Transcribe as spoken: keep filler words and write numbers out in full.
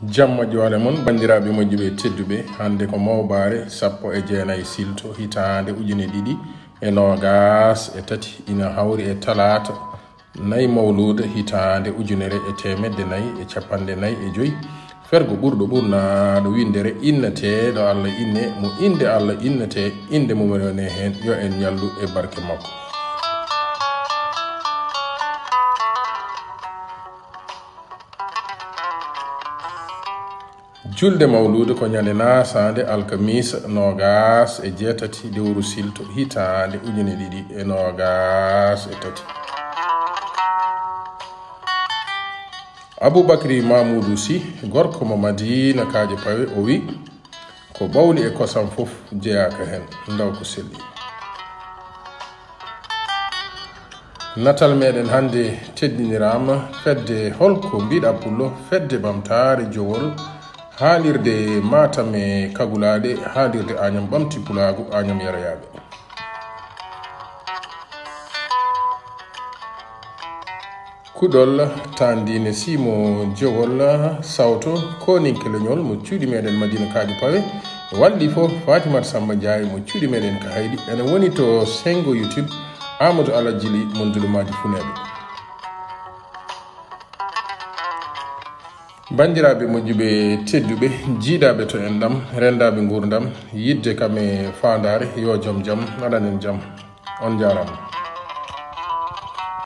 Jamma ƴoole mon, banndiraaɓe moƴƴuɓe tedduɓe, hannde ko mawbaare sappo e jeenayi silto hitaande ujine ɗiɗi e noogaas e tati, ina hawri e talaata nayi mawluuda hitaande ujunere e teemedde nayi e capanɗe nayi e joyi. Fergo ɓurɗo ɓurnaaɗo winndere inneteeɗo Allah inne, mo innde Allah innetee, innde mum wone heen, yo en ñallu e barke makko. Julde mawluuda ko ñande naasaande alkamiisa noogaas e jeetati lewru silto hitaande ujine ɗiɗi e noogaas e tati. Abubakri Mamuudu Si, gorko mo Madiina Kaaƴe Pawe, o wi: "Ko bawli e kosam fof jeyaaka heen, ndaw ko selli." Natal meɗen hannde teddiniraama fedde Holko Mbiɗa Pullo, fedde ɓamtaare jowol, haalirde Matam e Kagulaaɗe, haalirde Añam Ɓamti Pulaagu, Añam Yaroyaaɓe. Kuɗol Tandiine Simo Jowol Sawto, Kooninke Leñol mo cuuɗi meɗen Madiina Kaaƴe Pawe, walli fof Fatimata Samba Ndiaye mo cuuɗi meɗen Kahayɗi, ene woni to Sengo YouTube, Amadou Alajili mon Dulumaaji Funeeɓe. Banndiraaɓe moƴƴuɓe tedduɓe, jiidaaɓe to enɗam, renndaaɓe nguurndam, yiɗde kam e faandaare, yo jom jam waɗan en jam. On njaaraama.